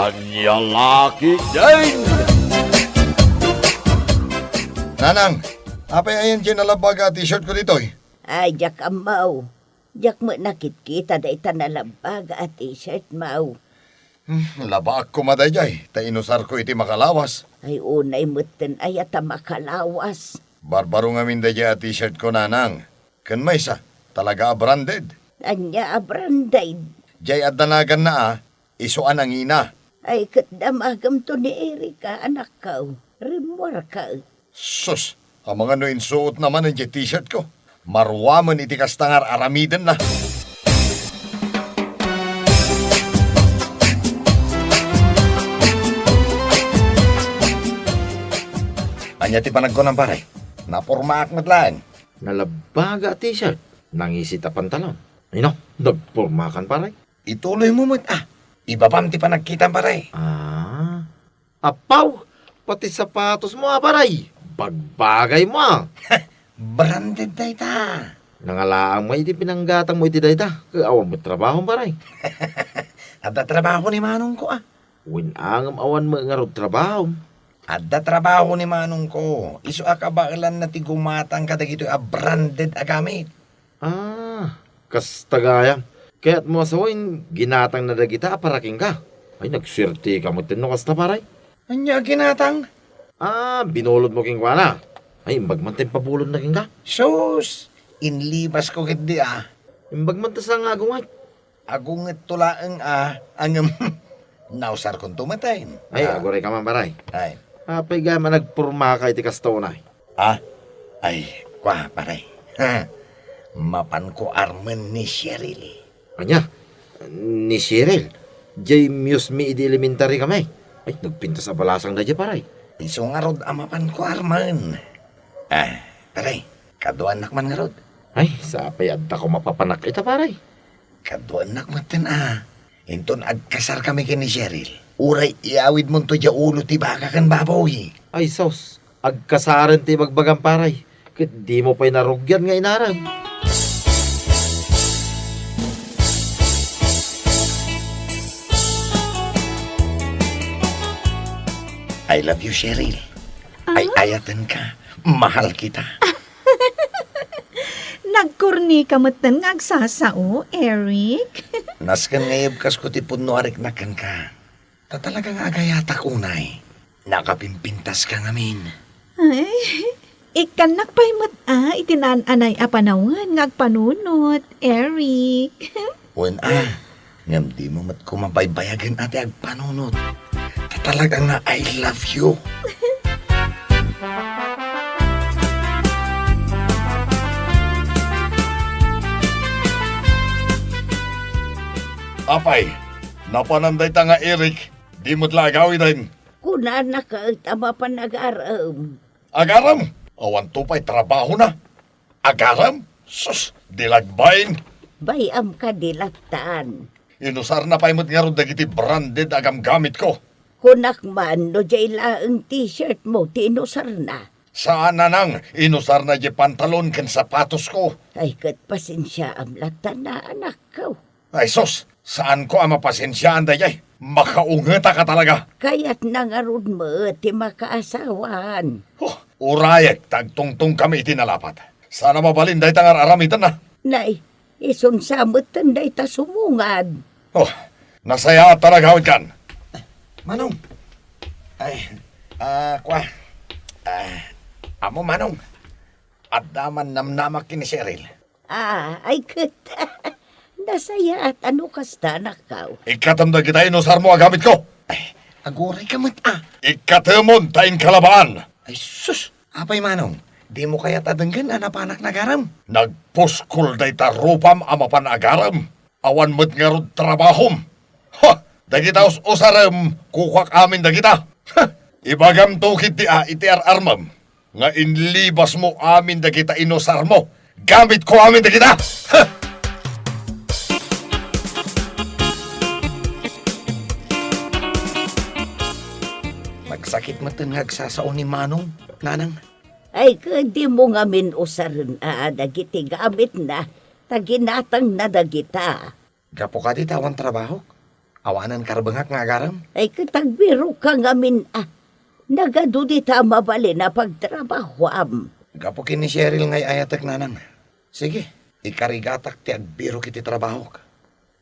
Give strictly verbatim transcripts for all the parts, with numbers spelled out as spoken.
Ania la ketdin? Nanang, apay ayan diay nalabbaga a t-shirt ko ditoy? Ay, diak ammo. Diak met nakitkita dayta nalabbaga a t-shirt mo. Hmm, labaak koma daydiay, ta inusarko iti makalawas. Ay, unay metten aya ta makalawas. Barbaro ngamin daydiay a t-shirt ko, Nanang. Ken maysa, talaga a branded. Ania a branded? Diay adda naganna a, isu a nangina. Ay, ket damagemto ni Erika, anakko. Rimmuarka. Sus, amangan no insuotna manen diay t-shirt ko. Maruamen iti kasta nga ar-aramidenna. Ania ti panagkunam, pare? Napormaak met laeng. Nalabbaga a t-shirt, nangisit a pantalon. Ay no, nagpormakan, pare. Ituloy mo met, ah. Ibabam ti panagkitam, pare. Ah, apaw, pati sapatos mo, ah, pare. Bagbagay mo, ah. Branded dayta. Nangalaang mo iti pinanggatang mo iti dayta. Ket awan met trabahom, pare. Adda trabaho ni manong ko, ah. Wen a ngem awan met ngarud trabahom. Adda trabaho ni manong ko. Isu a kabaelanna ti gumatang kadagitoy a branded a gamit. Ah, kasta gayam. Kayat mo a sawen, ginatangna dagita a para kenka. Ay, nagsuerteka metten no kasta, pare. Ania a ginatang? Ah, binulod mo kenkuana. Ay, imbag man ta impabulodna kenka. Sus! Inlibas ko ketdi, ah. Imbag man ta sa nga agunget. Agungetto laeng, ah, ngem nausarkonto metten. Ay, ah, aguray ka man, pare. Ay. Apay gayam a nagpormaka iti kasta unay? Ah? Ay, kua, pare. Ha? Mapanko armen ni Cheryl. Ania? Ni Cheryl? Diay muse mi idi elementary kami. Ay, nagpintas a balasang daydiay, pare. Isu ngarud a mapanko armen. Ah, pare, kaduanak man ngarud. Ay, sapay adda ko mapapanak ita, pare. Kaduanak metten a. Inton agkasar kami ken ni Cheryl, uray iyawidmonto diay ulo ti baka ken baboy. Ay, sus, agkasaren ti ibagbagam, pare. Ket dimo pay narugian nga inarem. I love you, Cheryl. Ah? Ay-ayatenka. Mahal kita. Nagkornika metten nga agsasao, Eric. Nasken nga ibkasko ti pudno a riknak kenka. Ta talaga nga agayatak unay. Nakapimpintaska ngamin. Ay, ikkannak pay met a iti naan-anay a panawen nga agpanunot, Eric. Wen a, ngem dimo met koma baybayagen a ti agpanunot. Ta talaga nga I love you. Apay, napanan dayta nga Eric, di met la agawiden. Kunana ket a mapan agarem. Agarem? Awanto pay trabahona. Agarem? Sus, di la agbain. Bay-am kadi lattan. Inusarna pay met ngarud dagiti branded a gamgamitko. Kunak man no diay laeng t-shirt mo ti inusarna. Saan, Nanang, inusarna diay pantalon ken sapatosko. Ay, ket pasensiaam lattan a, anakko. Ay sus, saanko a mapasensiaan daydiay. Makaungetaka talaga. Kayatna ngarud met ti makaasawaan. Huh, urayek ta agtungtongkami iti nalapat. Saan a mabalin dayta nga ar-aramidenna. Nay, isun sa metten dayta sumungad. Oh, nasayaat ta nagawidkan. Manong. Ay, ah, kua. Ah, amo, Manong. Adda man namnamak ken ni Cheryl. Ah, ay ket. Nasayaat a no kasta, anakko. Ikkatem dagita inusarmo a gamitko. Ay, agurayka met a. Ikkatemon ta inkalabaan. Ay sus, apay manong, dimo kayat a denggen a napanak nagarem? Nagpuskol dayta rupam a mapan agarem. Awan met ngarud trabahom. Ha! Dagita us-usarem, kukuak amin dagita. Ha! Ibagamto ketdi a iti ar-armem nga inlibasmo amin dagita inusarmo. Gamitko amin dagita. Ha! Nagsakit metten nga agsasao ni Manong, Nanang. Ay, ket dimo ngamin usaren a dagiti gamitna, ta ginatangna dagita. Gapu kadi ta awan trabahok, Awanen karbengak nga agarem? Ay, ket agbirokka ngamin a. Nagadu dita a mabalin a pagtrabahoam. Gapu ken ni Cheryl nga ay-ayatek, nanang. Sige, ikarigatak ti agbirok iti trabahok.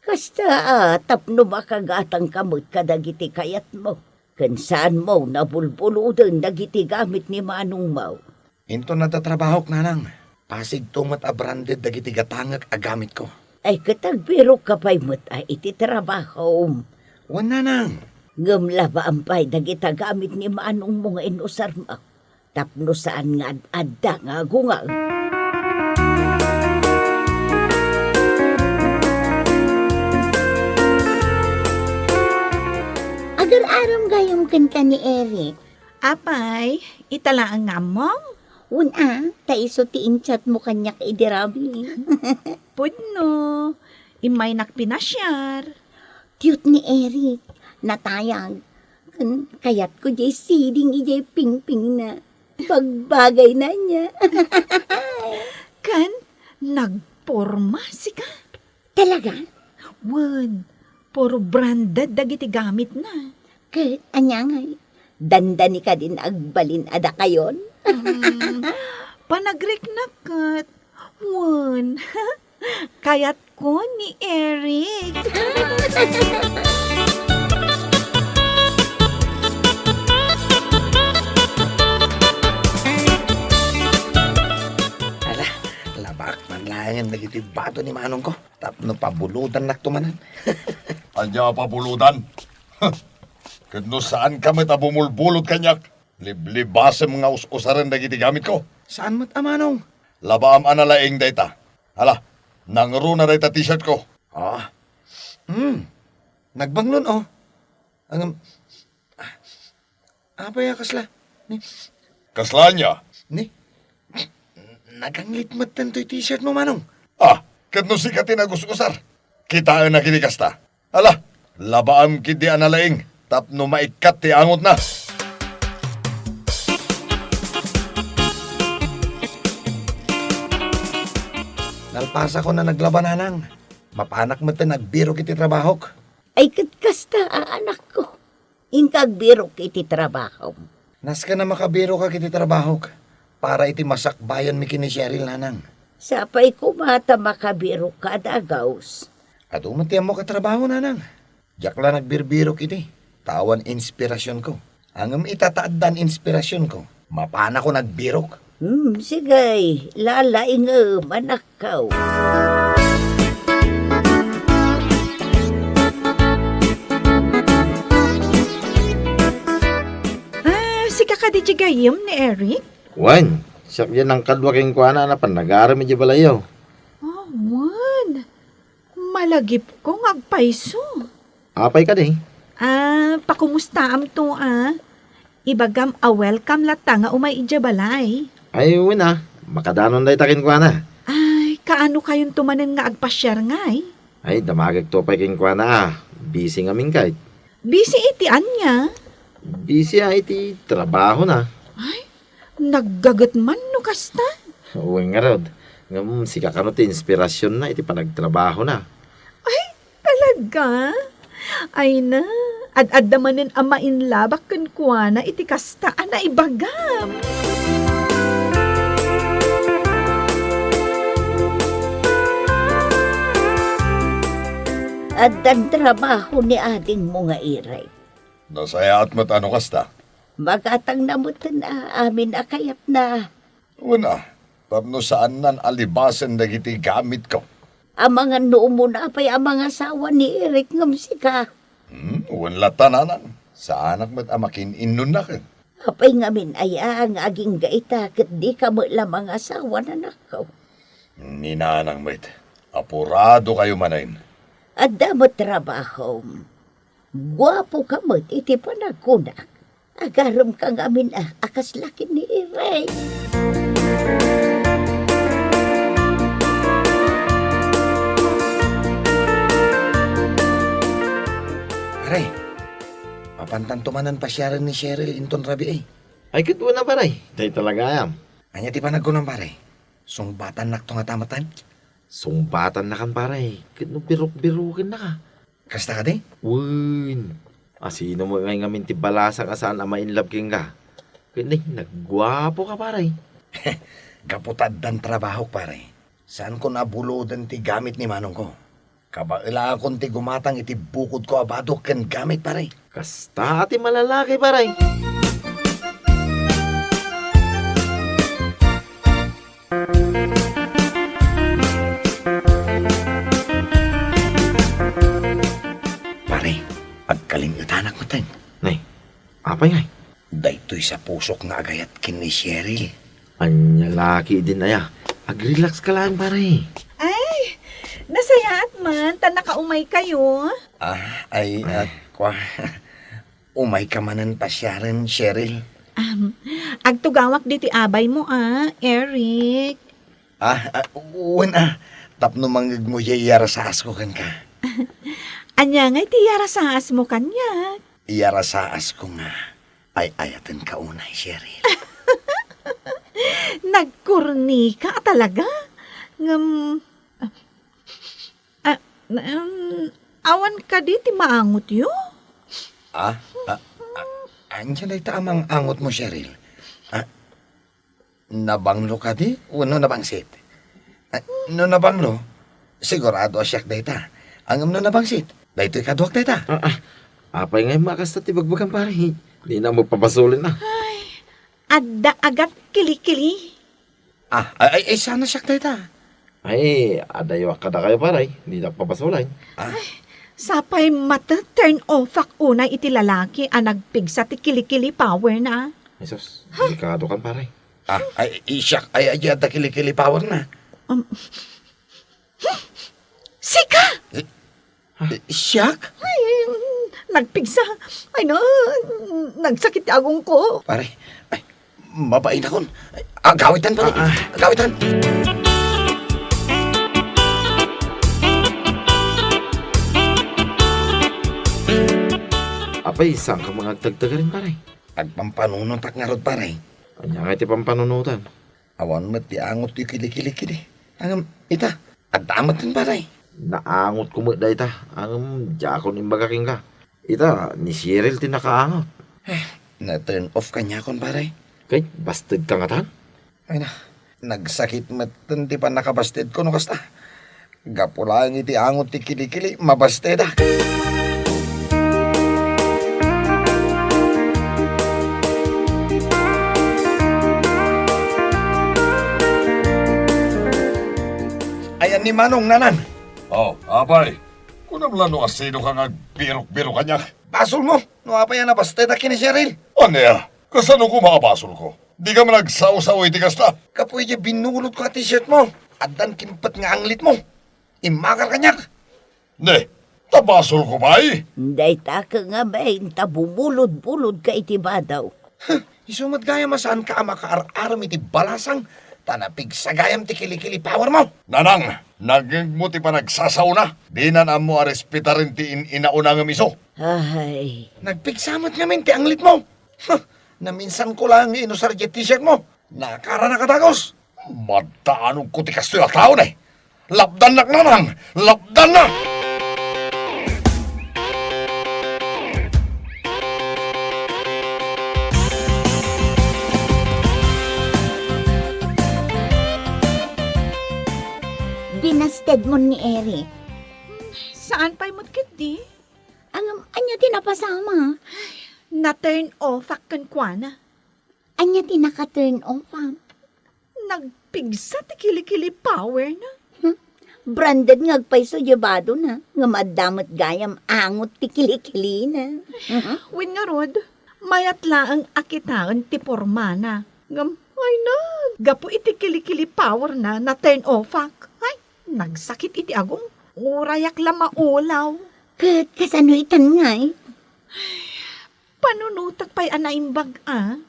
Kasta a, tapno makagatangka met kadagiti kayatmo, ken saanmo nabulbuloden dagiti gamit ni manongmo. Inton adda trabahok, nanang, pasigto met a branded dagiti gatangek a gamitko. Ay, ket agbirokka pay met a iti trabahom. Wen, nanang. Ngem labaam pay dagita gamit ni manongmo nga inusarmo, tapno saan nga ad-adda nga agungaw. Agar-aram gayam kenka ni Eric. Apay, ita laeng nga ammom? Wen a, ta isu ti in-chat mo kaniak idi rabii. Pudno, immaynak pinasiar. Tiyot ni Eric, natayag. Ken kayatko diay siding idiay pingpingna. Bagbagayna ania. Ken nagporma sika? Talaga? Wen, puro branded dagiti gamitna. Ket ania ngay, dandani kadin agbalin a dakayon? Hmm, panagriknak ket. Wen, kayatko ni Eric. Ala, labaak man laengen dagiti bado ni manongko tapno pabulodannakto manen. Ania a pabulodan? Ket no saanka met a bumulbulod kaniak, liblibasem nga us-usaren dagiti gamitko. Saan met a manong? Labaam a nalaing dayta. Ala, nangruna dayta t-shirtko. Ah. Hmm. Nagbangnon, oh. Ang, apay a kasla? Ni? Kasla ania? Ni? Naganglit met daytoy t-shirt mo, manong. Ah, ket no sika ti nagus-usar, kitaennak iti kasta. Ala, labaam ketdi a nalaing tapno maikkat ti angotna. Nalpasakon a naglaba, nanang. Mapanak metten agbirok iti trabahok. Ay, ket kasta a, anakko. Inka agbirok iti trabahom. Nasken a makabirokak iti trabahok para iti masakbayanmi ken ni Cheryl, nanang. Sapay koma ta makabirokka a dagaus. Adu met ti ammok a trabaho, nanang. Diak la nagbirbirok idi, ta awan inspirasionko. Ngem ita ta addan inspirasionko, mapanakon agbirok. Hmm, sige, lalaingem, anakko. Ah, sika kadi ti gayyem ni Eric? Wen, siak diay nangkadua kenkuana a napan nagarem idiay balayyo. Oh, wen. Malagipko nga agpayso. Apay kadi? Ah, pakumustaamto, a. Ibagam a welcome latta nga umay idiay balay. Ay, wen a. Makadanon dayta kenkuana. Ay, kaanokayonto manen nga agpasiar ngay? Ay, damagekto pay kenkuana a. Busy ngamin kayat. Busy iti ania? Busy a iti trabahona. Ay, naggaget man no kasta? Wen ngarud. Ngem sika kano ti inspirasionna iti panagtrabahona. Ay, talaga? Ay na, ad-adda manen a mainlabak kenkuana iti kasta a naibagam. Addan trabaho ni adingmo nga Eric. Nasayaat met a no kasta. Magatangna metten a amin a kayatna. Wen a, tapno saannan a libasen dagiti gamitko. Amangan no umuna pay a mangasawa ni Eric ngem sika. Hmm, wen latta, nanang. Saanak met a makin-innonna ken. Apay ngamin aya nga agingga ita ket dika met la mangasawa, anakko? Ni nanang met, apuradokayo manen. Adda met trabahom. Guapoka met iti panagkunak. Agaremka ngamin a, a kasla ken ni Eric. Pare, mapantanto manen pasiaren ni Cheryl inton rabii. Ay, ket wen a, pare. Dayta la gayam. Ania ti panagkunam, pare? Sungbatannakto ngata metten? Sungbatannakan, pare. Ket no birok-birokennaka. Kasta kadi? Wen, asino met ngay ngamin ti balasang a saan a ma-in love kenka? Ket nagguapoka, pare. Gapu ta addan trabahok, pare. Saanko a buloden ti gamit ni manongko. Kabaelakon ti gumatang iti bukodko a bado ken gamit, pare. Kasta ti malalaki, pare. Pare, agkaling-etanak metten. Nay, apay ngay? Daytoy sapusok nga agayat ken ni Cheryl. Ania la ketdin aya? Ag-relax ka laeng, pare. Ay, nasayaat man ta nakaumaykayo. Ah, ay, ah, kwa. Umayka manen pasiaren, Cheryl. Um, agtugawak ditoy abaymo, ah, Eric. Ah, ah, wen, ah, tapno mangngegmo diay iyarasaasko kenka. Ania ngay ti iyarasaasmo kaniak? Iyarasaasko nga ay-ayatenka unay, Cheryl. Nagkornika a talaga? Ngem, ah, ah, um, awan kadi ti maangotyo? Ah, ah, ah, ania dayta a mang-angotmo, Cheryl? Ah, nabanglo kadi wenno nabangsit? Ah, no nabanglo, sigurado a siak dayta. Ngem no nabangsit, daytoy kaduak dayta. Ah, ah. Apay ngay a kasta ti bagbagam, pare? Dina mo pabasolen, ah. Ay, adda agat kilikili. Ah, ay, ay, ay, sana siak dayta. Ay, adayo kadakayo, pare. Dina pabasolen. Ah. Ay, sapay met turn off-ak unay iti lalaki a nagpigsa ti kilikili power na. Jesus, delikado kan, pare. Ah, ay, siak, ay, ay, adda kilikili power na. Um, sika! Eh, eh, siak? Ay, nagpigsa. Ay, na, nagsakit ti agongko. Pare, ay, mabainakon. Ay, agawitan, pare. Ah, ah. Agawitan. Apay, saanka nga agtagtagarin, pare? Agpampanunotak ngarud, pare. Ania ngay ti pampanunotan? Awan met ti angot ti kilikili kidi. Ngem, ita, adda met ken, pare. Naangotko met dayta. Ngem, diakon imbaga kenka. Ita, ni Cheryl ti nakaangot. Eh, na-turn off kaniakon, pare. Kay, bastedka ngatan? Ay na, nagsakit metten ti pannakabasted ko no kasta. Gapu laeng iti angot ti kilikili, mabastedak. Ayan ni Manong, Nanang. Oh, apay, kunam la no asino ka nga agbirok-birok kaniak? Basolmo, no apay a nabastedak ken ni Cheryl. Ania? Kasano koma a basolko? Dika man agsao-sao iti kasta. Gapu iti binulotko a t-shirt mo. Addan kimpet nga anglit mo. Immakar kaniak. Ne, ta basolko pay? Dayta ka nga bain ta bumulod-bulodka iti badaw. Huh, isu met gayam a saanka a makaar-arem iti balasang, ta napigsa gayam ti kilikili power mo. Nanang, nangngegmo ti panagsasaona. Dinan ammo a respetaren ti in-inauna ngem isu. Ay. Nagpigsa met ngamin ti anglit mo. Huh, naminsanko laeng nga inusar diay t-shirt mo. Nakaranak a dagus. Madaanogko ti kastoy a tao, ne. Lapdannak, Nanang! Lapdannak! Binastedmon ni Eric. Saan pay met ketdi? Ngem, ania ti napasama? Na-turn off-ak kenkuana. Ania ti naka-turn off-am? Nagpigsa ti kilikili power na. Hmm? Branded nga agpayso diay bado na, ngem adda met gayam angot ti kilikili na. Mhm. Wen ngarud, mayat laeng a kitaen ti porma na. Ngem, ay na, gapu iti kilikili power na, na-turn off-ak. Ay, nagsakit iti agong. Urayak la maulaw. Ket kasano itan ngay? Panunotak pay a naimbag a.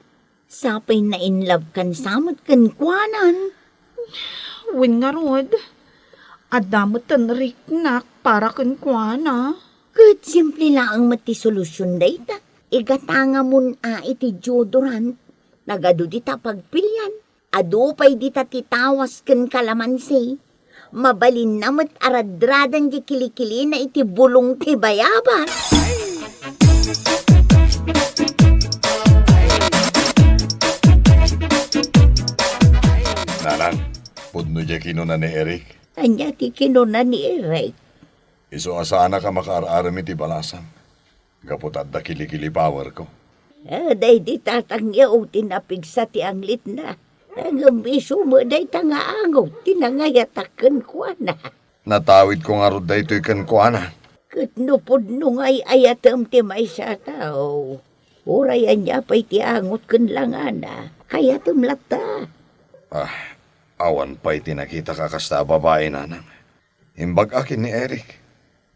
Sapay na-in love kan sa met kenkuanan. Wen ngarud, adda met ten riknak para kenkuana. Ket simple laeng met ti solusion dayta. Igatangamon a iti deodorant, nagadu dita pagpilian. Adu pay dita ti tawas ken kalamansi. Mabalinna met a radradan diay kilikilina iti bulong ti bayabas. Nanang, pudno diay kinuna ni Eric. Ania ti kinuna ni Eric? Isu a saanak a makaar-arem iti balasang, gapu ta adda kilikili powerko. Ah, daydi tatangyo ti napigsa ti anglitna. Ngem isu met dayta nga angot ti nangayatak kenkuana. Natawidko ngarud daytoy kenkuana. Ket no pudno nga ay-ayatem ti maysa a tao, uray ania pay ti angot ken langana, kayatem latta. Ah, awan pay ti nakitak a kasta a babai, Nanang. Imbag-ak ken ni Eric,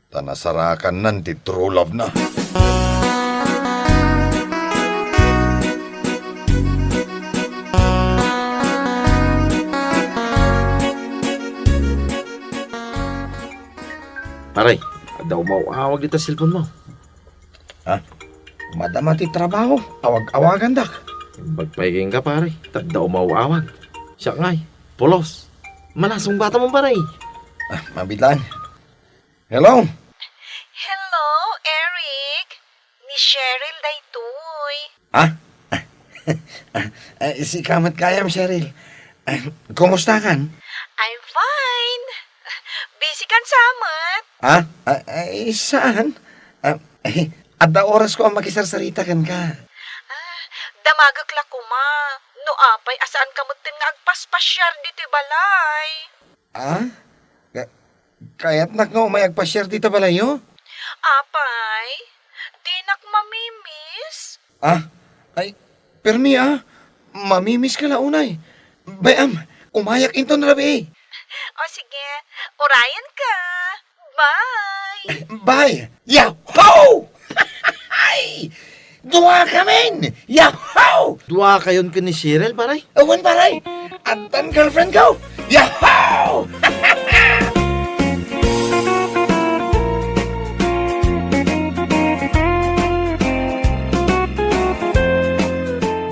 ta nasarakannan ti true love na. Pare, adda umaw-awag dita cellphone mo. Ha? Madama ti trabaho, awag-awagandak. Imbag pay kenka, pare, ta adda umaw-awag. Siak ngay, pulos. Manasong bata mo, pare. Ah, mabilang. Hello? Hello, Eric. Ni Cheryl daytoy. Ah? Ah, sika met gayam, Cheryl. Ah, kumusta kan? I'm fine. Busy kan sa met? Ah? Ah, ah, saan? Ah, eh, adda orasko a makisarsarita kenka. Ah, damagek la koma. No apay a saanka metten nga agpaspasiar ditoy balay? Ah? Ka-, kayatnak nga umay agpasiar dita balayyo? Apay, dinak mamimiss. Ah? Ay, permi, ah. Mamimiss ka la unay. Bay-am, umayak inton rabii. O sige, urayen ka. Bye! Bye! Yahoo! Ay! Dua kamin! Yahoo! Dua kayon ken ni Cheryl, pare? Awan, pare! Addan girlfriend ko! Yahoo!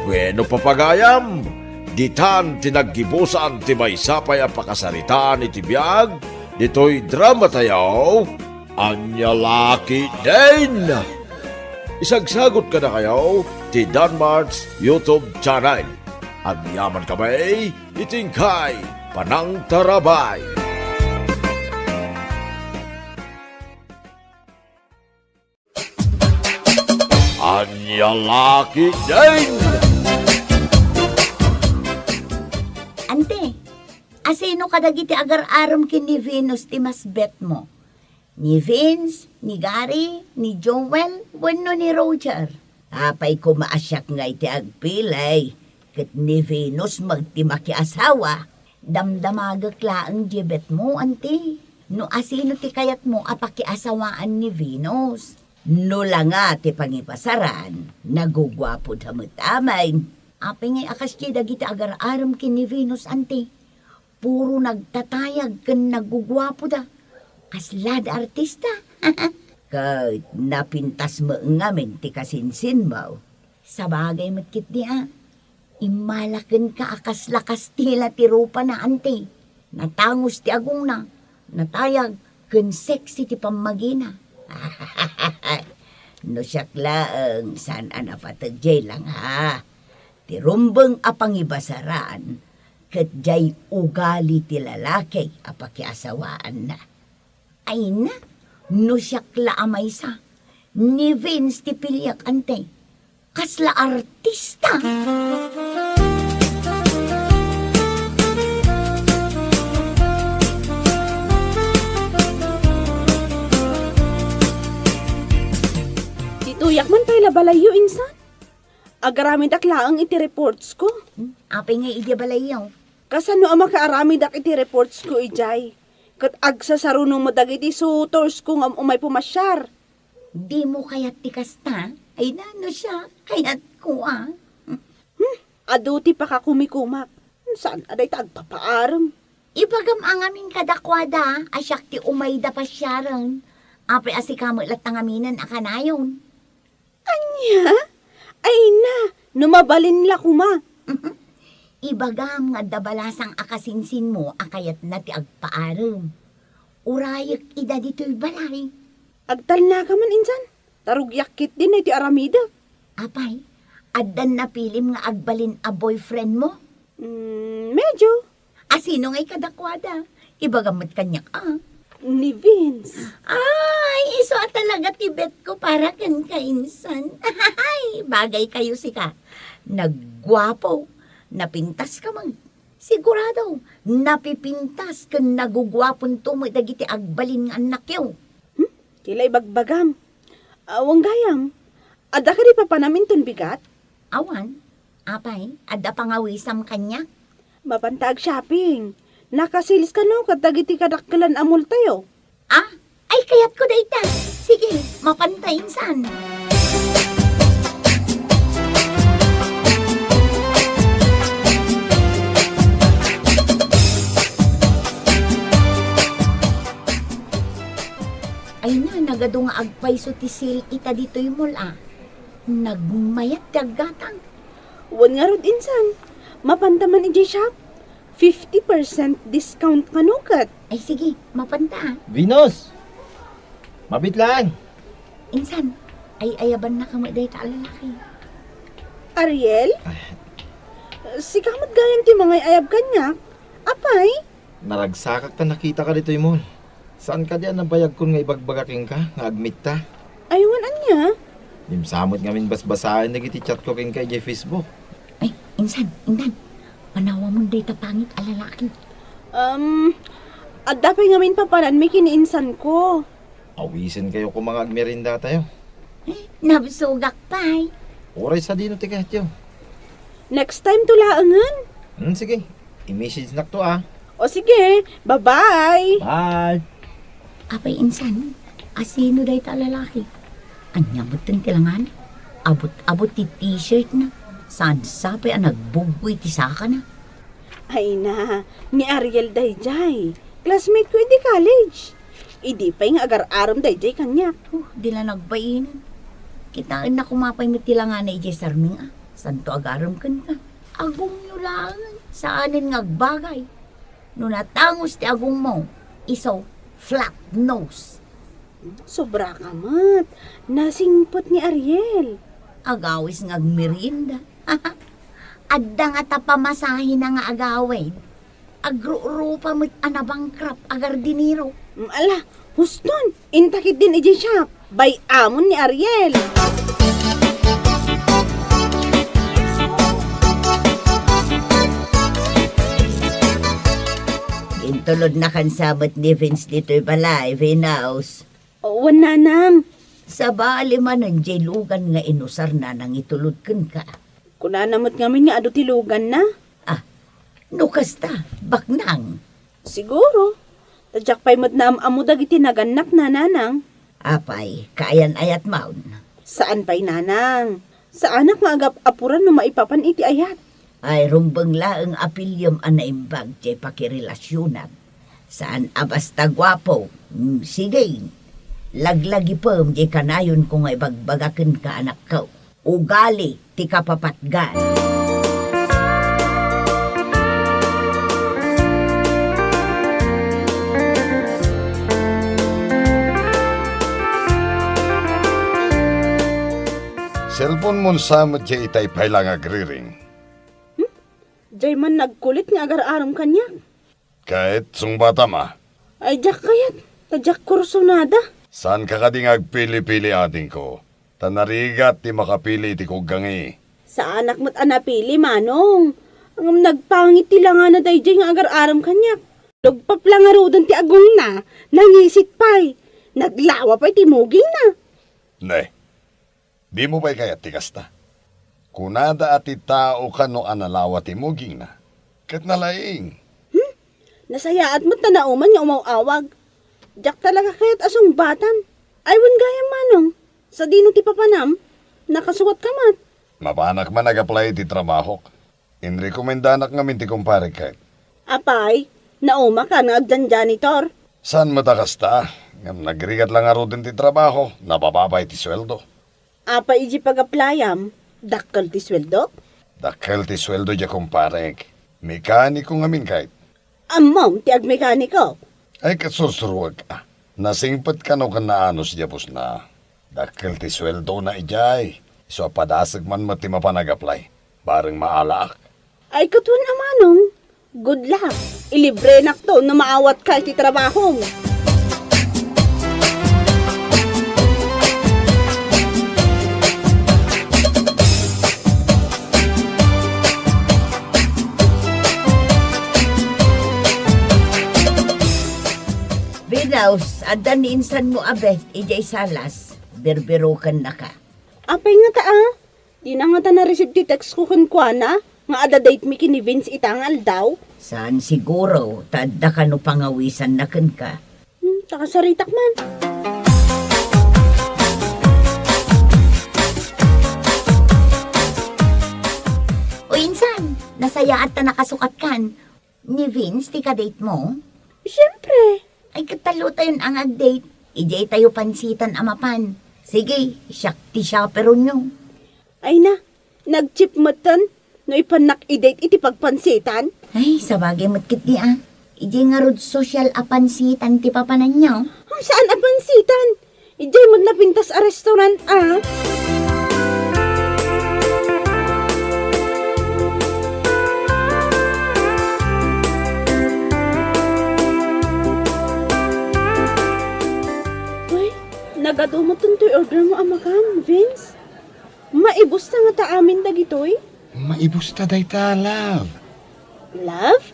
Bueno, papagayam, ditan ti naggibusan ti maysa pay a pakasaritaan iti biag ditoy drama tayo, Ania La Ketdin! Isagsagut kadakayo ti Danmart's YouTube channel. Agyaman kami iti inkay panangtarabay. Ania La Ketdin! Ante, asino kadagiti agar-arem ken ni Venus ti mas bet mo? Ni Vince, ni Gary, ni Joel, wenno ni Roger? Apay koma a siak ngay ti agpilay, ket ni Venus met ti makiasawa. Damdamagek laeng diay bet mo, anti. No asino ti kayat mo a pakiasawaan ni Venus? No la nga ti pangipasaran, naguguapoda met amin. Apay ngay a kasdiay dagiti agar-arem ken ni Venus, anti? Puro nagtatayag ken naguguapoda. Kaslada artista. Ket napintas met ngamin ti kasinsinmo. Sabagay met ketdi a. Immala kenka a kasla Kastila ti rupana, anti. Natangos ti agongna, natayag, ken sexy ti pammagina. No siak laeng, saan a napateg diay langha. Ti rumbeng a pangibasaran, ket diay ugali ti lalaki a pakiasawaanna. Ay na, no siak la a maysa, ni Vince ti piliek, anti. Kasla artista! Ditoyak man pay la balayyo, insan. Agaramidak laeng iti reportsko. Hmm? Apay nga idiay balayyo? Kasano a makaaramidak iti reportsko idiay? Ket agsasaruno met dagiti suitorsko nga um-, umay pumasiar. Dimo kayat ti kasta? Ay, nano siya? Kayatko, a. Hmm? Adu ti pakakumikumak. Saan a dayta agpapaarem? Ibagam a ngamin kadakuada a siak ti umayda pasiaren. Apay a sika met latta ngaminen a kanayon. Ania? Ay na, no mabalin la koma. Ibagam nga adda balasang a kasinsinmo a kayatna ti agpaarem. Urayek ida ditoy balay. Agtalnaka man insan, ta rugiak ketdi daytoy aramidek. Apay, addan napilim nga agbalin a boyfriendmo? Mm, medyo. A, sino ngay kadakuada? Ibagam met kaniak, a. Ni Vince. Ay, isu a talaga ti bet ko para kenka insan. Ay, bagay kayo sika. Nagguapo, napintas ka man. Sigurado, napipintas ken naguguaponto met dagiti agbalin nga annakyo. Hmm? Ti la ibagbagam. Awan gayam. Adda kadi papanam inton bigat? Awan. Apay, adda pangawisam kaniak? Mapanta ag-shopping. Naka-sales kano ket dagiti kadakkelan a malltayo? Ah, ay, kayatko dayta. Sige, mapanta insan. Ay na, nagadu nga agpayso ti sale ita ditoy mall, a. Nagmayat ti aggatang. Wen ngarud insan, mapanta man idiay shop. Fifty percent discount kano ket. Ay, sige, mapanta, a. Venus! Mabit laeng! Insan, ay-ayabannak met dayta a lalaki. Ariel? Ay. Sika met gayam ti mangay-ayab kaniak? Apay? Naragsakak ta nakitaka ditoy mall. Saan kadi a nabayagkon nga ibagbaga kenka nga agmitta? Ay, wen ania? Dimsa met ngamin basbasaen dagiti chatko kenka idiay Facebook. Ay, insan, intan. Panawamon dayta pangit a lalaki. Um, adda pay ngamin papananmi ken ni insanko. Awisenkayo koma nga agmeriendatayo. Eh, nabsogak pay. Uray sadino ti kayatyo? Next time to laengen. Hmm, sige. I-message nakto, a. O sige, bye-bye. Bye. Apay insan, a sino dayta a lalaki? Ania metten ti langana? Abut-abut ti t-shirt na. Saan sapay a nagbuggo iti saka na? Ay na, ni Ariel dayjay. Classmate ko idi college. Idi pay nga agar-arem dayjay kaniak. Oh, di la nagbain. Kitaenna koma pay met ti langana idiay sarming, a. Santo agarem kenka. Agongyo laeng, saanen nga agbagay. No natangus ti agongmo, isu flat nose. Sobra ka met. Nasingpet ni Ariel. Agawis nga agmerienda. Adda nga ta pamasahena nga agawid. Agrurupa met a nabankrupt a gardinero. Mm, ala, huston, inta ketdin idiay shop. Bay-amon ni Ariel. Intulodnakan sa met ni Vince ditoy balay, Venus. Wen, nanang. Sabali manen diay lugan nga inusarna nangitulod kenka. Kunana met ngamin nga adu ti luganna. Ah, no kasta, baknang. Siguro. Ta diak pay met naam-ammo dagiti nagannakna, nanang. Apay, kaayan-ayatmon? Saan pay, nanang. Saanak nga agap-apuran no maipapan iti ayat. Ay, rumbeng laeng a piliem a naimbag diay pakirelasionak. Saan a basta guapo. Mm, sige. Laglagipem diay kanayonko nga ibagbaga kenka, anakko. Ugali ti kapapatgan. Cellphone-mon sa met diay itay pay la nga agriring. Hmm? Diay man nagkulit nga agar-arem kaniak. Ket sungbatam a. Ay, diak kayat. Ta diak kursunada. Saanka kadi nga agpili-pili, adingko? Ta narigat ti makapili iti kuggangi. Saanak met a napili, manong. Ngem nagpangit ti langana daydiay nga agar-arem kaniak. Lugpap la ngaruden ti agongna, nangisit pay. Naglawa pay ti mugingna. Ne, dimo pay kayat ti kasta? Kunada a ti tao kano a nalawa ti mugingna, ket nalaing. Hmm? Nasayaat met ta nauman nga umaw-awag. Diak talaga kayat a sungbatan. Ay, wen gayam, manong. Sadino ti papanam? Nakasuat ka met. Mapanak man ag-apply iti trabahok. Inrekomendanak ngamin ti kumparek ket. Apay, naumakan nga agjan-janitor? Saan met a kasta, ngem nagrigat la ngaruden ti trabaho, nababa pay ti sueldo. Apay idi pag-applyam, dakkel ti sueldo? Dakkel ti sueldo diay kumparek. Mekaniko ngamin, kayat. Ammom ti agmekaniko? Ay, ket sursuruek, a. Nasingpet kano ken naanus diay busna. Dakkel ti sueldona idiay. Isu a padasek man met ti mapan ag-apply. Bareng maalaak. Ay, ket wen a manong. Good luck. Ilibrenakto no maawatka iti trabahom. Venus, adda ni insanmo a Beth idiay salas. Birbirokennaka. Apay ngata, a? Dina ngata na-receive ti text ko kenkuana nga adda date mi ken ni Vince ita nga aldaw? Saan siguro, ta adda kano pangawisanna kenka. Hmm, ta kasaritak man. O insan, nasayaat ta nakasukatkan. Ni Vince ti ka-date mo? Siempre. Ay, ket tallotayon nga ag-date. Idiay tayo pansitan a mapan. Sige, siak ti chaperonyo. Ay na, nag-cheap metten no ipannak i-date iti pagpansitan? Ay, sabagay met ketdi, a. Idiay ngarud sosyal a pansitan ti papananyo. Saan a pansitan? Idiay met napintas a restaurant, a. Uy, nagadu met toy order mo a makan, Vince. Maibusta ngata amin dagitoy? Maibusta dayta, love. Love?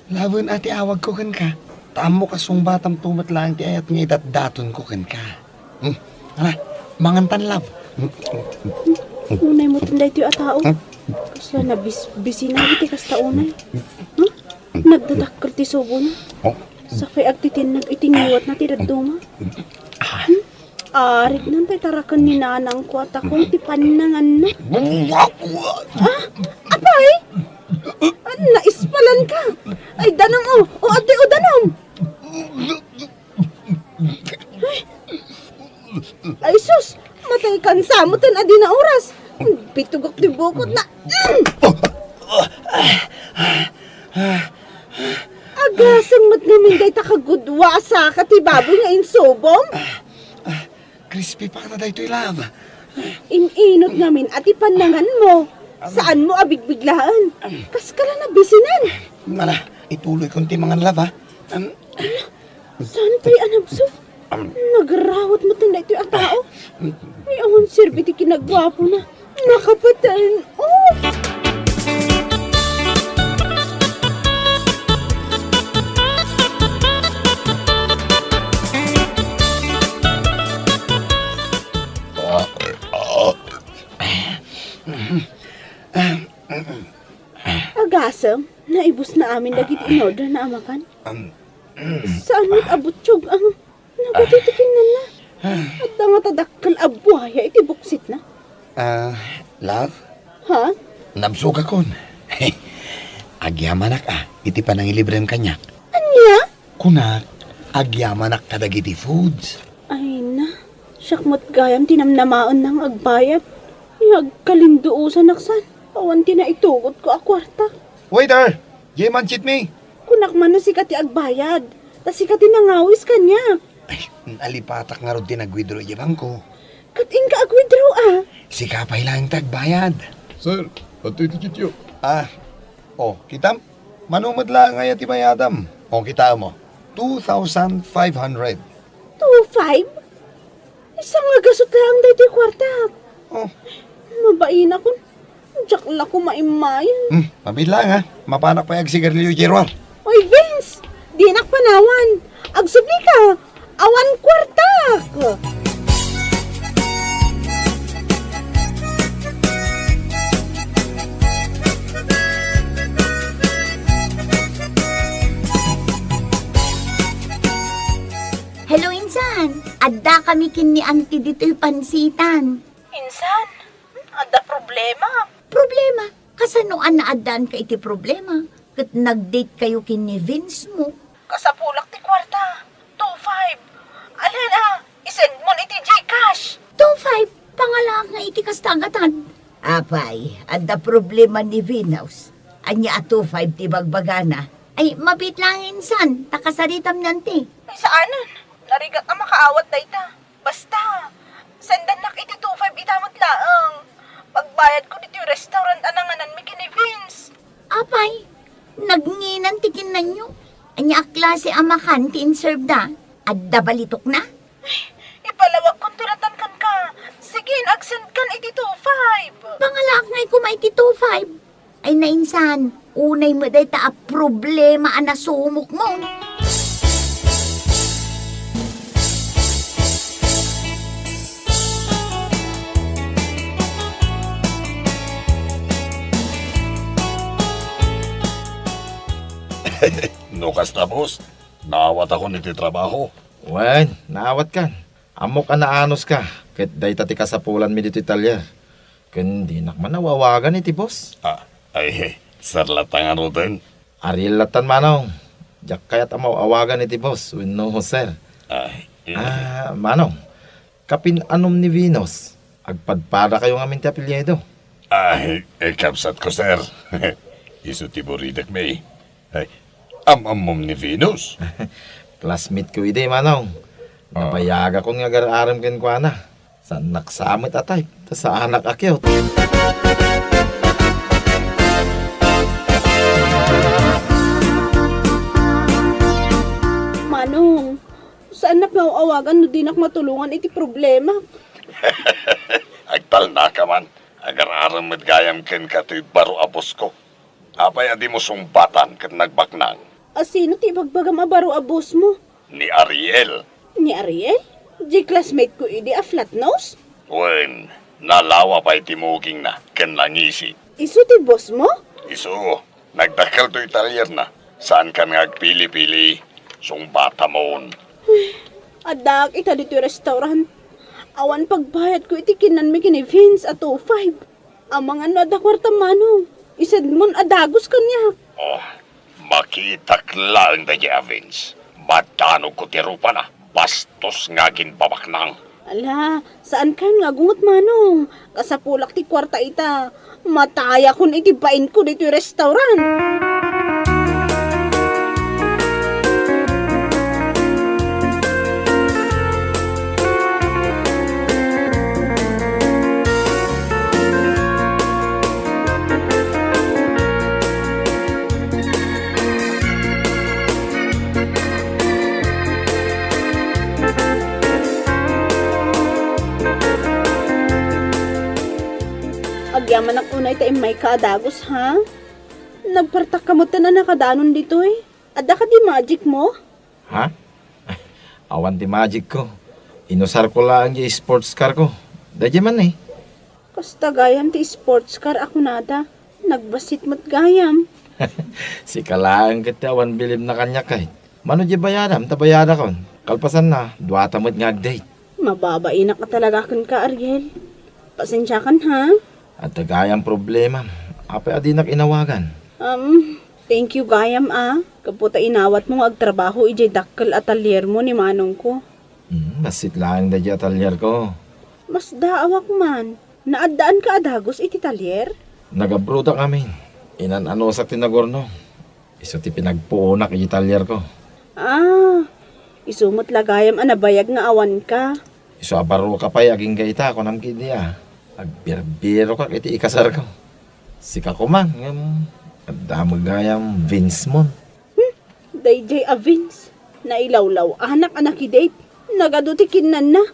Lawen a ti awagko kenka. Ta ammok a sungbatamto met laeng ti ayat nga idatdatonko kenka. Hmm. Ala, mangantan, love. Hmm. Unay mo ten daytoy a tao. Kasla nabis-, bisina iti kasta unay. Hmm? Nagdadakkel ti subona. Oh. Sakay agtitinnag iti ngiwatna ti dadduma. Ah. Hmm? Arignan tay taraken ni nanangko a takong ti pannanganna. Ah, apay? Ah, naispalanka. Ay, danum, o. O, adi, o, danum. Ay, ay, sus! Matay kan sa met ten adi na oras. Pitugok ti bukotna. Mm! Agasem met ngamin dayta kagudua a saka ti baboy nga insubom. Crispy pa kada daytoy, love. In-inot ngamin a ti pannanganmo. Saanmo a bigbiglaen. Kaskala nabisinan. Ala, ituloykon ti mangan, love, a. Am, Saan pay a nabsog? Nagrawat met daytoy a tao. Ay, awan serbi ti kinaguapona. Nakapatan. Oh! Agasem, naibusna amin dagiti in-order na a makan. Saan met a butchog ang nagutitikinnanna? Adda ngata dakkel a buaya iti buksitna. Ah, love? Ha? Nabsogakon. Agyamanak a iti panangilibrem kaniak. Ania? Kunak, agyamanak kadagiti foods. Ay na, siak met gayam ti namnamaenna nga agbayad. Ay, agkalinduosanak san. Awan ti naitugotko a kuarta. Waiter! Jay Manchit mi! Kunak man no sika ti agbayad, ta sika ti nangawis kaniak. Ay, nalipatak ngarud ti nag-withdraw idiay bangko. Ket inka ag-withdraw a? Sika pay laeng ti agbayad. Sir, adtoy ti cheque-yo. Ah, o, kitam? Mano met laeng aya ti bayadam? O, kitaem, o. Two thousand five hundred. Two five? Isu nga gasut laeng daytoy kuartak. Oh. Mabainakon. Diak la ko maimmayen. Hmm, mabiit laeng, ha? Mapanak pay agsigarilyo idiay ruar. Oy, Vince! Dinak panawan. Agsublika. Awan kuartak. Hello, insan. Addakami ken ni Auntie ditoy pansitan. Insan, adda problema. Problema? Kasano a naaddaanka iti problema? Ket nag-date kayo ken ni Vince mo. Kasapulak ti kuarta. Two five. Alin a, isend mon iti GCash. Two five? Pangalaak nga iti kasta a gatad. Apay, adda problema ni Venus. Ania a two five ti bagbagana? Ay, mabiit laeng insan, ta kasaritam nanti. Ay, saanen. Narigat a makaawat dayta. Basta, sendannak iti two five ita met laeng. Pagbayadko ditoy restaurant a nangananmi ken ni Vince. Apay, nagnginan ti kinnanyo. Ania a klase a makan ti inserve da? Adda balitokna? Ay, ipalawagkonto latan kenka. Sige, agsendkan iti two five. Pangalaak ngay koma iti two five. Ay, nainsan, unay met dayta a problema a nasumokmo. No kasta, boss, naawatakon iti trabaho. Wen, naawatkan. Ammok a naanuska, ket dayta ti kasapulanmi ditoy talyer. Ken dinak man aw-awagan iti boss. Ah, ay, sir latta ngaruden. Ariel lattan, Manong. Diak kayat a maw-awagan iti boss wenno sir. Ay, eh. Ah, Manong, kapin-anom ni Venus, agpadpadakayo ngamin ti apelyido. Ay, eh, kabsatko, sir. Isu ti buridakmi. Ay, am-ammom ni Venus? Classmate ko idi, Manong. Ah. Nabayagakon nga agar-arem kenkuana. Saannak sa met a type, ta saanak a cute. Manong, saannak nga aw-awagan no dinak matulongan iti problema. Agtalnaka man, agar-arem met gayam kenka ti baro a boss ko. Apay a dimo sungbatan ket nagbaknang? A sino ti ibagbagam a baro a bossmo? Ni Ariel. Ni Ariel? Diay classmate ko idi a flat nose? Wen, nalawa pay ti mugingna ken nangisit. Isu ti bossmo? Isu, nagdakkel toy talyerna. Saankan nga agpili-pili. Sungbatamon. Addaak ita ditoy restaurant. Awan pagbayadko iti kinnanmi ken ni Vince a two five. Amangan no adda kuartam, Manong. Isedmon a dagus kaniak. Oh, makitak laeng daydiay a Vince. Madanogko ti rupana. Bastos nga aginbabaknang. Ala, saankayon nga agunget, Manong. Kasapulak ti kuarta ita. Matayakon iti bainko ditoy restaurant. Agyamanak unay ta immayka a dagus, ha? Nagpartakka metten a nakadanon ditoy. Adda kadi magic mo? Ha? Awan ti magic ko. Inusarko laeng ti sports car ko. Daydiay man, eh. Kasta gayam ti sports car a kunada. Nagbassit met gayam. Sika laeng ket ti awan bilibna kaniak, kay. Mano diay bayadam, ta bayadakon. Kalpasanna, duata met nga ag-date. Mababainak a talaga kenka, Ariel. Pasensiakan, ha? Adda gayam problema. Apay a dinak inawagan? Um, thank you gayam, a. Gapu ta inawatmo nga agtrabaho idiay dakkel a talyermo ni manongko. Hmm, bassit laeng daydiay a talyerko. Masdaawak man. Naaddaanka a dagus iti talyer? Nagabrodak ngamin. Inan-anusak ti nagurnong. Isu ti pinagpuonak iti talyerko. Ah, isu met la gayam a nabayag nga awanka. Isu a baroka pay agingga ita, kunam ketdi a, agbirbirokak iti ikasarko. Sika koma, ngem adda met gayam Vince mon. Hmm, daydiay a Vince, nailawlaw-anak a nakidate. Nagadu ti kinnanna.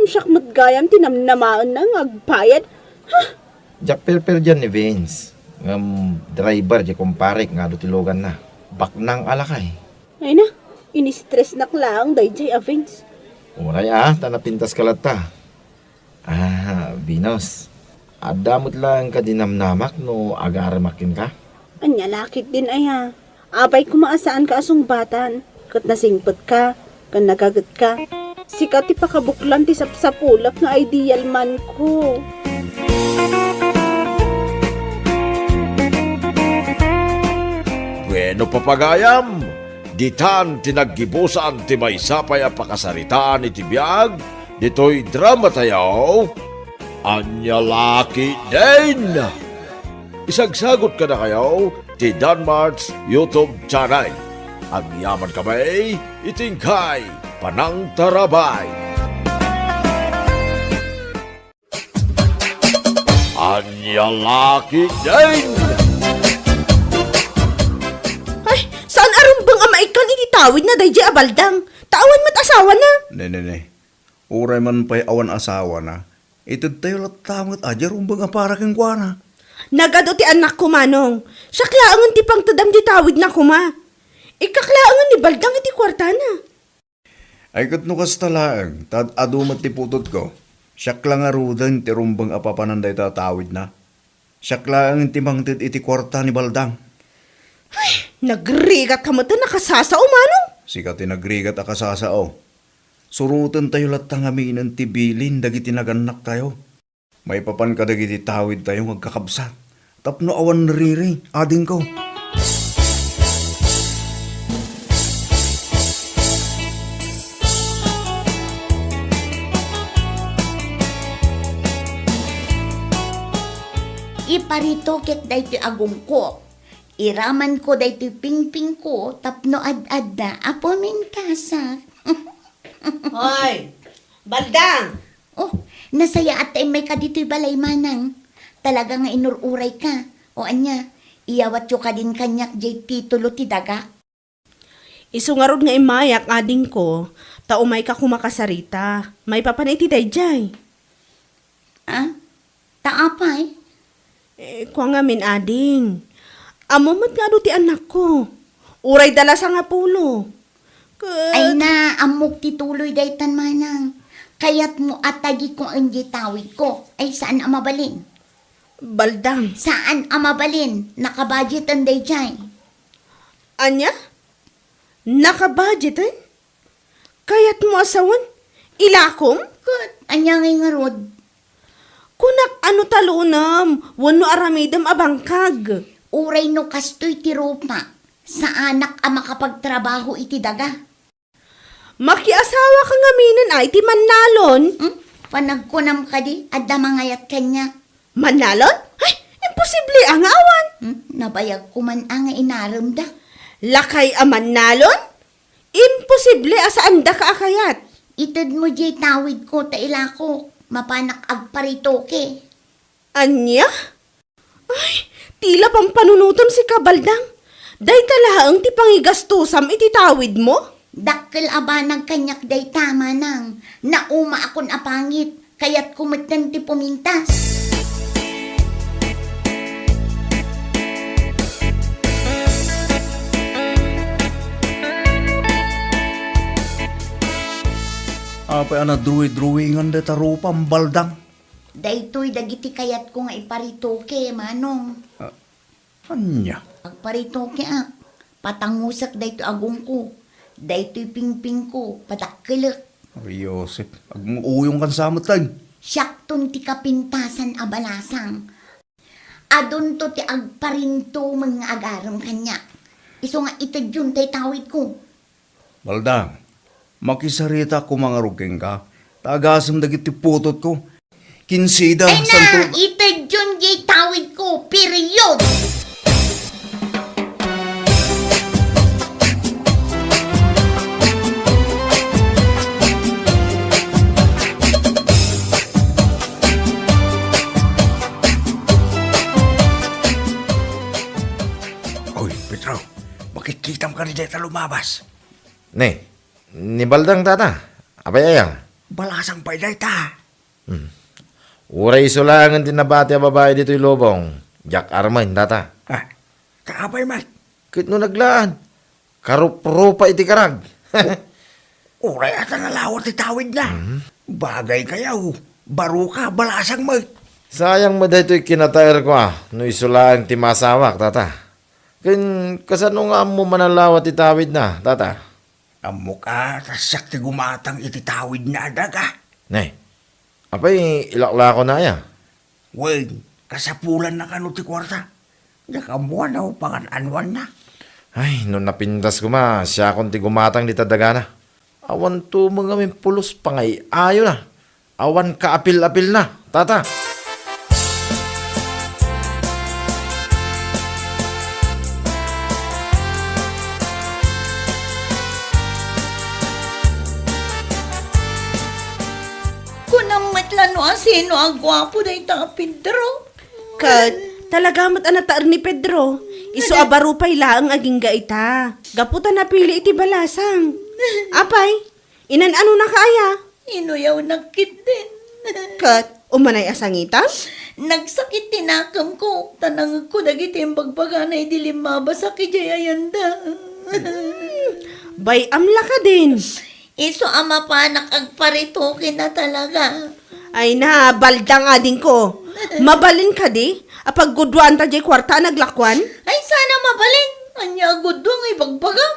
Siak met gayam ti namnamaenna nga agbayad. Ha? Diak perperdian ni Vince. Ngem driver diay kumparek nga adu ti luganna. Baknang a lakay. Ay na, in-stressnak laeng daydiay a Vince. Uray a, ta napintaska latta. Ah, Venus, adda met laeng kadi namnamak no agaremak kenka? Ania la ketdin aya? Apay koma a saanka a sungbatan, ket nasingpetka, ken nagagetka. Sika ti pakabuklan ti sapsapulek nga ideal manko. Bueno, papagayam, ditan ti naggibusan ti maysa pay a pakasaritaan iti biag ditoy drama tayo. Ania la ketdin? Isagsagot kadakayo ti Danmart's YouTube channel. Agyaman kami iti inkay panangtarabay. Ania la ketdin? Ay, saan a rumbeng a maikkan iti tawidna daydiay a Baldang? Ta awan met asawana. Ne, ne, ne. Uray man pay awan asawana, itedtayo latta met a diay rumbeng a para kenkuana. Nagadu ti annakko, Manong. Siak laengen ti pangtedam diay tawidna koma. Ikkak laengen ni Baldang iti kuartana. Ay, ket no kasta laeng, ta ad-adu met ti putotko. Siak la ngaruden ti rumbeng a papanan dayta a tawidna. Siak laeng ti mangted iti kuarta ni Baldang. Ay, nagrigat ka met a kasasao, Manong? Sika ti nagrigat a kasasao. Surotentayo latta ngaminen ti bilin dagiti nagannaktayo. Maipapan kadagiti tawidtayo nga agkakabsat tapno awan nariri, adingko. Iparito ket daytoy agongko. Iramanko daytoy pingpingko tapno ad-adda a pumintasak. Hoy, Baldang! Oh, nasayaat ta immay ka ditoy balay, Manang. Talaga nga inur-urayka. O ania, iyawatyo kadin kaniak diay titulo ti dagak. Isu ngarud nga immayak, adingko, ta umayka koma kasarita. Maipapan iti daydiay. Ah? Ta apay? Eh, kua ngamin, ading. Ammom met nga adu ti annakko. Uray dala sangapulo. Ket ay na, ammok ti tuloy daytan, Manang. Kayatmo a tagikuan diay tawidko. Ay, saan a mabalin? Baldang. Saan a mabalin? Nakabudgeten daydiay. Ania? Nakabudgeten? Kayatmo a sawen? Ilakom? Ket ania ngay ngarud? Kunak a no talunem wenno aramidem a bangkag. Uray no kastoy ti rupak, saanak a makapagtrabaho iti daga. Makiasawaka ngaminen a iti mannalon? Hmm? Panagkunam kadi, adda mangayat kaniak. Mannalon? Ay, imposible a nga awan. Hmm? Nabayag ko man a nga inaremda. Lakay a mannalon? Imposible a saandaka a kayat. Itedmo diay tawidko ta ilakok. Mapanak agparitoke. Ania? Ay, tila pampanunotem sika, Baldang. Dayta laeng ti pangigastosam iti tawidmo? Dakkel a banag kaniak dayta, Manang. Naumaakon a pangit. Kayatko metten ti pumintas. Apay a nadruwi-druwingan dayta rupam, Baldang? Daytoy dagiti kayatko nga iparitoke, Manong. Ah, ania? Agparitoke, a. Patangusek daytoy agongko. Daytoy pingpingko, padakkelek. Ay, Joseph, agmuuyongkan sa met, ay. Siakton ti kapintasan a balasang. Adunto ti agparintumeng nga agarem kaniak. Isu nga itedyon tay tawidko. Baldang, makisarita koma ngarud kenka, ta agasem dagiti putotko. Kinsida, ay na, santo- itedyon diay tawidko, period! Oy, Pedro, makitkitam kadi dayta lumabas? Ne, ni Baldang, tata. Apay aya? Balasang pay dayta. Hmm. Uray isu laengen ti nabati a babai ditoy lubong. Diak armen, tata. Ah, kaapay met? Ket no naglaad, karuprupa iti karag. Uray a ta nalawa ti tawidna. Mhm. Bagay kayaw, baro ka, balasang met. Sayang met daytoy kinataerko a, no isu laeng ti masawak, tata. Ken kasano nga ammo manalawa ti tawidna, tata? Ammok a ta siak ti gumatang iti tawidna a daga. Ne, apay ilaklakona aya? Wen, kasapulanna kano ti kuarta. Diak ammo no pangan-anoanna. Ay, no napintas koma, siakon ti gumatang dita dagana. Awan tumeng a mimpulos pangay-ayona. Awan kaapil-apilna, tata. Ti no aguapo dayta a Pedro. Ket, talaga met a nataer ni Pedro. Isu a baro pay laeng agingga ita. Gapu ta napili iti balasang. Apay, inan-anonaka aya? Inuyawnak ketdin. Ket, umanay a sangitan? Nagsakit ti nakemko, ta nangegko dagiti imbagbagana idi limmabasak idiay ayanda. Bay-am la kadin. Isu a mapanak agparitoken a talaga. Ay na, baldang adingko. Mabalin kadi a pagguduanta diay kuarta a naglakuan? Ay, sana mabalin. Ania a gudua nga ibagbagam?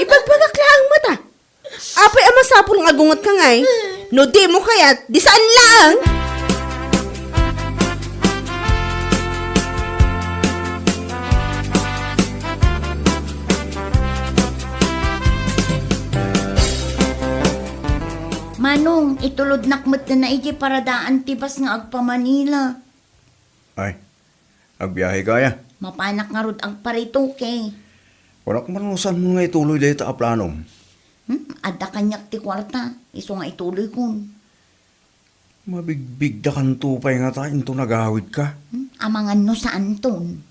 Ibagbagak laeng met a. Apay a masapul nga agungetka ngay? No dimo kayat, di saan laeng? Manong, itulodnak met na iti paradaan ti bus nga agpa-Manila. Ay, agbiaheka aya? Mapanak ngarud agparitoke. Kunak man no saanmo nga ituloy dayta a planom. Hmm? Adda kaniak ti kuarta, isu nga ituloykon. Mabigbigdakanto pay ngata inton agawidka? Hmm? Amangan no saanton.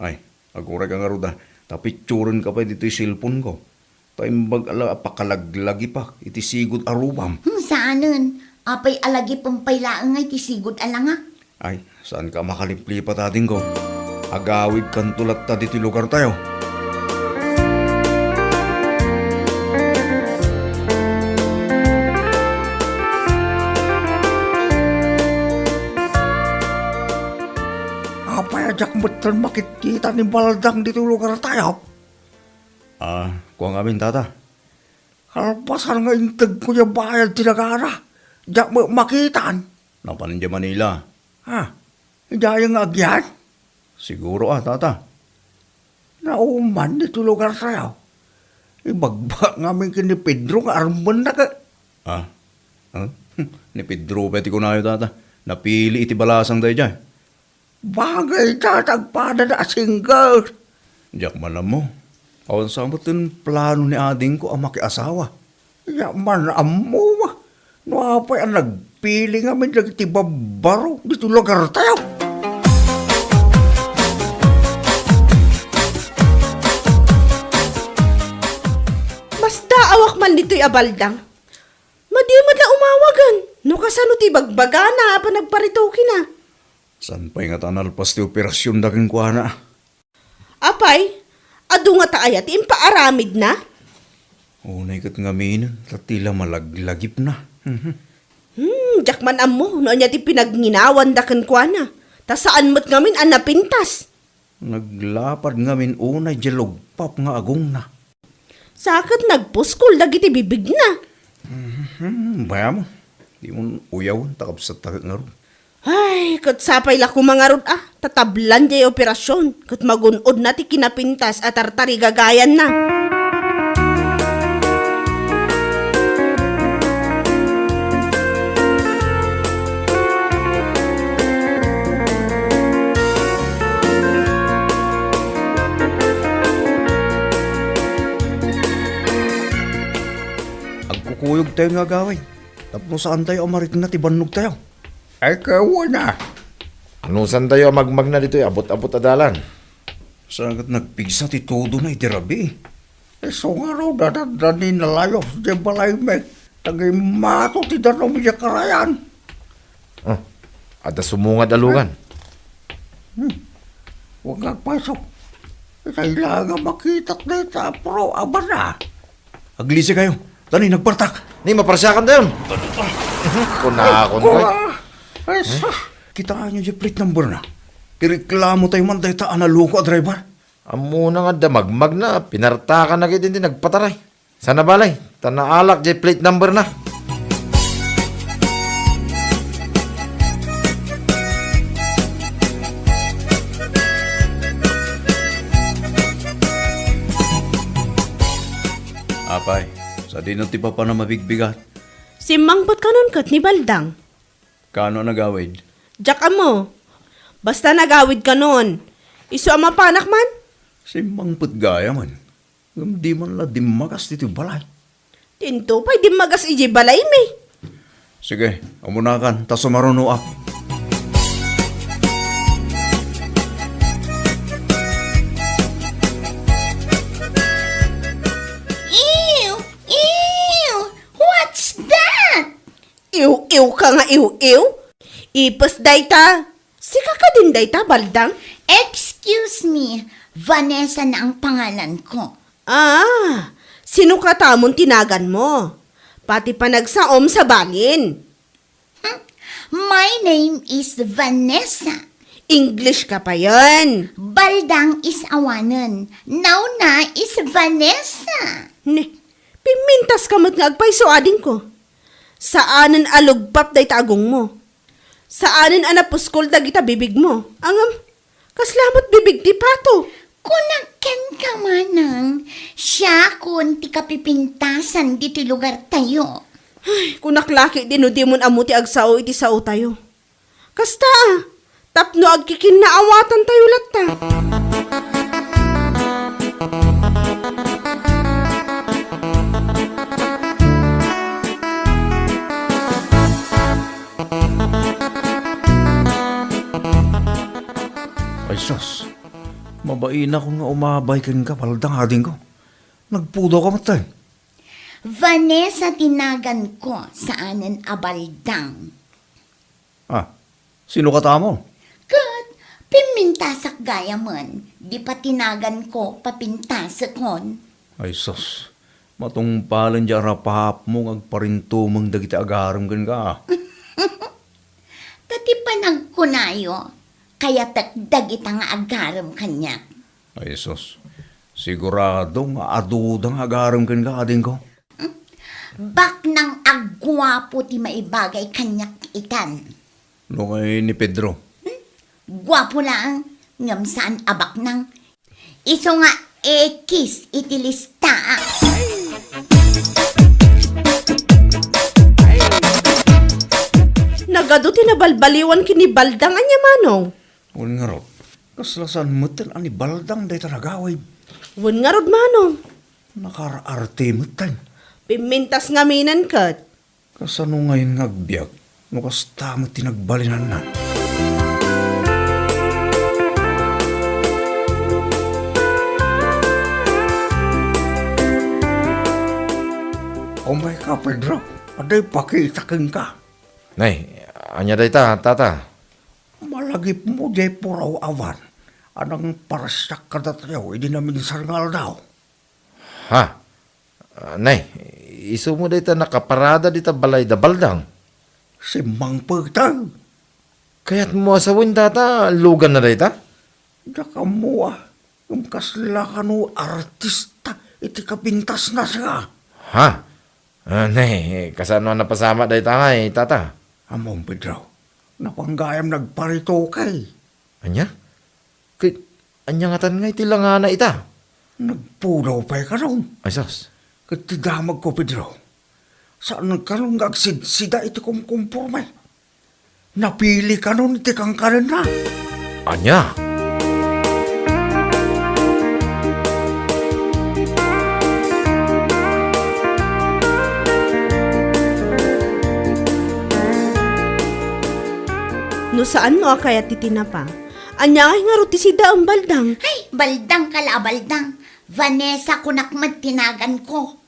Ay, agurayka ngarud a, ta picturenka pay ditoy cellphone-ko. Ta imbag a la-, a pakalaglagipak iti sigud a rubam. Hmm, saanen. Apay a lagipem pay laeng nga iti sigud a langak? Ay, saanka a makaliplipat, adingko. Agawidkanto latta ditoy lugartayo. Apay a diak metten makitkita ni Baldang ditoy lugartayo? Ah, kua ngamin, tata. Kalpasan nga integko diay bayad ti nagana, diak met makitan. Napan idiay Manila. Ha? Idiay nga agyan? Siguro a, tata. Nauman ditoy lugartayo. Ibagbagak ngamin ken ni Pedro nga armennak. Ah? Huh? Ni Pedro pay ti kunayo, tata. Napili iti balasang daydiay. Bagay ta, ta agpadana a single. Diak man ammo. Awan sa met ti plano ni adingko a makiasawa. Diak man ammo. No apay a nagpili ngamin dagiti babbaro ditoy lugartayo. Masdaawak man ditoy a Baldang. Madi met la umawagen. No kasano ti ibagbagana a panagparitokena? Saan pay ngata a nalpas ti operasionda kenkuana? Apay, adu ngata aya ti impaaramidna? Unay ket ngaminen, ta ti la malaglagipna. Mhm. Hmm, diak man ammo no ania ti pinagnginaawanda kenkuana, ta saan met ngamin a napintas. Naglapad ngamin unay diay lugpap nga agongna. Sa ket nagpuskol dagiti bibigna. Mhm, bayam. Dimon uyawen ta kabsatta ket ngarud. Ay, ket sapay la koma ngarud a, ta tablan diay operasion, ket magun-odna ti kinapintas a tartarigagayanna. Agkukuyogtayo nga agawid tapno saantayo a marikna ti bannogtayo. Ay, kawana. Anusantayo a magmagna ditoy abut-abut a dalan? Sa ket nagpigsa ti tudona iti rabii. Isu ngarud a adda ni nalayos diay balaymi, ta gimmato ti danum idiay karayan. Oh, adda sumungad a lugan. Hmm. Huwag nga agpayso. Itay la nga makitak dayta a puro abana. Aglisikayo. Tani, nagpartak. Ni, maparsiakantayon. Kunakon, ay, sus. Kitaenyo diay plate number na. Ireklamotayo man dayta a naloko a driver. Ammona nga adda magmagna, pinartakanna ket iti nagpataray. Sana balay, ta naalak diay plate number na. Apay, sadino ti papan a mabigbigat? Simmangpet kanon ket ni Baldang. Kaano a nagawid? Diak ammo. Basta nagawid kanon. Isu a mapanak man? Simmangpet gayam. Ngem di man la dimmagas ditoy balay. Dinto pay dimmagas idiay balaymi. Sige, umunakan, ta sumarunoak. Ew! Ew! What's that? Iw-iw ka nga iw-iw? Ipes dayta. Sika kadin dayta, Baldang? Excuse me, Vanessa na ang pangalan ko. Ah, sino katamon tinagan mo? Pati panagsaom sa balin. Hmm, my name is Vanessa. English ka pa yan. Baldang is awanen. Now na is Vanessa. Ne, pimintas ka met nga agpayso, adingko. Saanen a lugpap dayta agongmo. Saanen a napuskol dagita bibigmo. Ngem, kasla met bibig ti pato. Kunak kenka, manang, siakon ti kapipintasan ditoy lugartayo. Ay, kunak la ketdi no dimon ammo ti agsao iti saotayo. Kasta, a, tapno agkikinnaawatantayo latta. Ay sus, mabainak nga umabay kenka, Baldang, adingko. Nagpudawka met, tay. Vanessa tinagan ko, saanen a Baldang. Ah, sino katamon? Ket pimmintasak gayamen, di patinagan ko, papintasekon. Ay sus, matungpalen diay arapaapmo nga agparintumeng dagiti agarem kenka. Ta ti panagkunayo, kayatek dagita nga agarem kaniak. Ay sus, sigurado nga aduda nga agarem kenka, adingko. Baknang a guapo ti maibagay kaniak itan. No kay ni Pedro? Hmm? Guapo laeng, ngem saan a baknang. Isu nga ekis iti listaak. Nagadu ti nabalbaliwan ken ni Baldang, ania, manong? Wen ngarud, kasla saan metten a ni Baldang dayta nagawid. Wen ngarud, manong. Nakaar-arte metten. Pimmintas ngamin ket. Kasano ngayen nga agbiag no kasta met ti nagbalinanna? Umayka, Pedro. Adda ipakita kenka. Nay, ania dayta, tata? Malagipmo diay puraw a van a nangparsiak kadatayo idi naminsan nga aldaw. Ha? Ah, nay, isumo dayta nakaparada dita balay da Baldang? Simmangpet. Kayatmo a sawen, tata, luganna dayta? Diak ammo a, ngem kasla kano artista iti kapintasna, sika. Ha? Ah, nay, kasano a napasamak dayta ngay, tata? Ammom, Pedro, napan gayam nagparetoke. Ania? Ket ania ngatan nga iti langana ita? Nagpudaw pay kanon. Ay, sus. Ket ti damagko, Pedro, saan kanon nga agsidsida iti kumkumporme. Napili kanon iti kankanenna. Ania? No saan no a kayat ti tinapa, ania ngay ngarud ti sidaem, Baldang? Ay, Baldang ka la a Baldang. Vanessa kunak met ti naganko.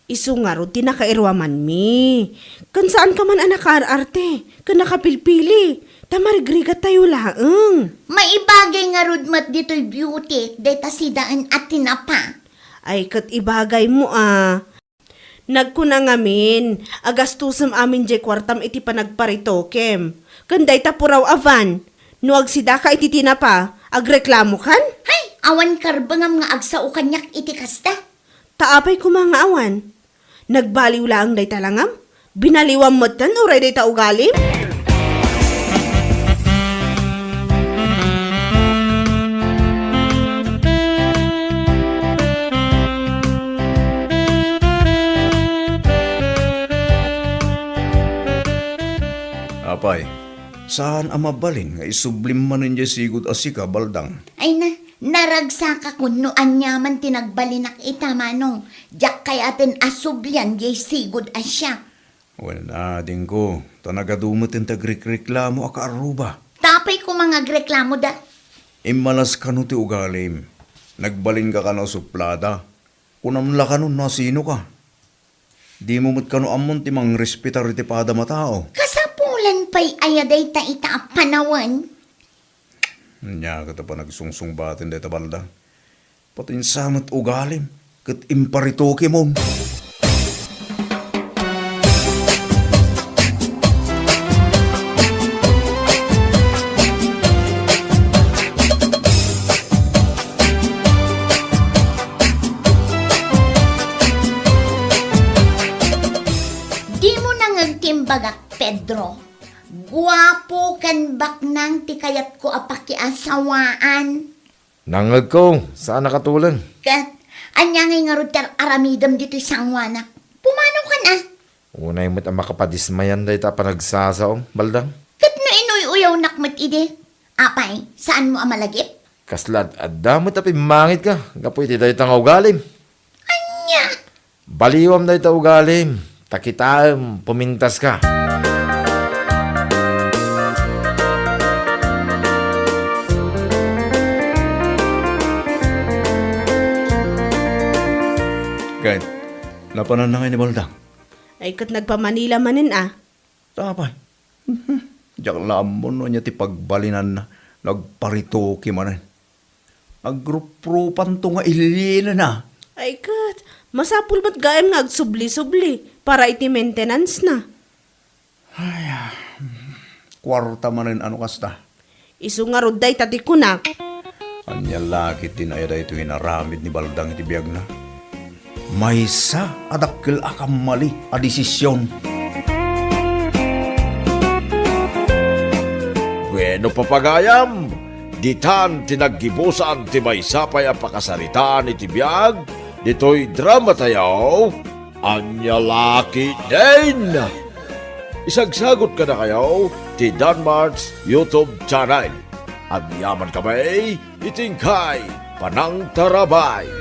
Isu ngarud ti nakairuamanmi. Ken saanka man a nakaar-arte ken nakapilpili, ta marigrigattayo laeng. Maibagay ngarud met ditoy beauty dayta sidaen a tinapa. Ay, ket ibagaymo a. Nagkuna ngamin a gastosem amin diay kuartam iti panagparetokem ken dayta puraw a van. No agsidaka iti tinapa, agreklamokan? Hay, awan karbengam nga agsao kaniak iti kasta. Ta apay koma nga awan? Nagbaliw laeng dayta langam? Binaliwam metten uray dayta ugalim? Apay, saan a mabalin nga isublim manen diay sigud a sika, Baldang? Ay na, naragsakakon no aniaman ti nagbalinak ita, Manong. Diak kayaten a sublian diay sigud a siak. Wen, adingko, ta nagadu met ti agrekreklamo a kaarruba. Tapay koma nga agreklamoda. Immalas kano ti ugalim. Nagbalinka kano a suplada. Kunam la kano no asinoka. Dimo met kano ammon ti mangrespetar iti padam a tao. Kasapulan pay aya dayta ita a panawen? Ania ket a panagsungsungbaten dayta balda? Pati sa met ugalim ket imparitokimon. Dimo nangeg ti imbagak, Pedro. Guapo ken baknang ti kayatko a pakiasawaan. Nangegko, saan a katuleng. Ket, ania ngay ngarud ti ar-aramidem ditoy sangoanak? Pumanokan a. Unay met a makapadismayan dayta a panagsasaom, Baldang. Ket no inuy-uyawnak met idi, apay, saanmo a malagip? Kasla ad-adda met a pimmangitka gapu iti dayta nga ugalim. Ania? Baliwam dayta ugalim, ta kitaem, pumintaska. Ket, napananna ngay ni Baldang? Ay, ket nagpamanila manen a. Tapay. Diak la ammo no ania ti pagbalinanna, nagparitoki manen. Agruprupanto nga ililina. Ay ket, masapul met gayam nga agsubli-subli para iti maintenance na. Ay, ah, kuarta manen ano kasta. Isu ngarud dayta ti kunak. Ania la ketdin aya daytoy inaramid ni Baldang iti biagna? Maysa a dakkel a kammali a desisyon. Bueno, papagayam, ditan ti naggibusan ti maysa pay a pakasaritaan iti biag ditoy drama tayo. Ania la ketdin? Isagsagot kadakayo ti Danmart's YouTube channel. Agyamankami iti inkay panangtarabay.